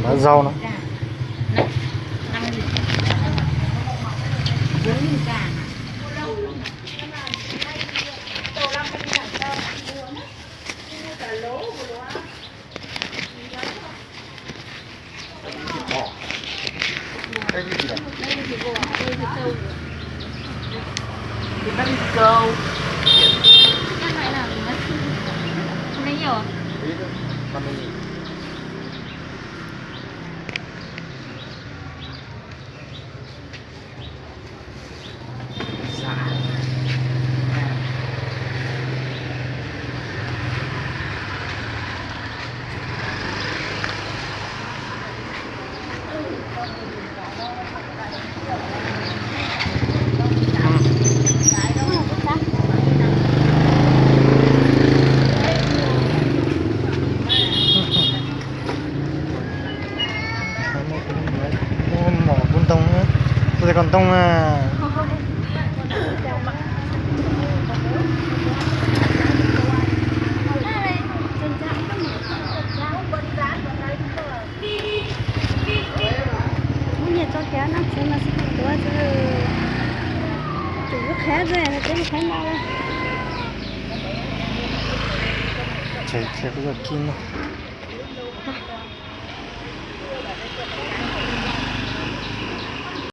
Mov zaub no. Mom kuv ntoo, kuv tias koj ntoo na. Muab nyias tso kiag no, txiv mas txiv tuav, txiv, tsum lub qhab txiv, txiv lub qhab no. Tshem, tshem kuv cov kib no.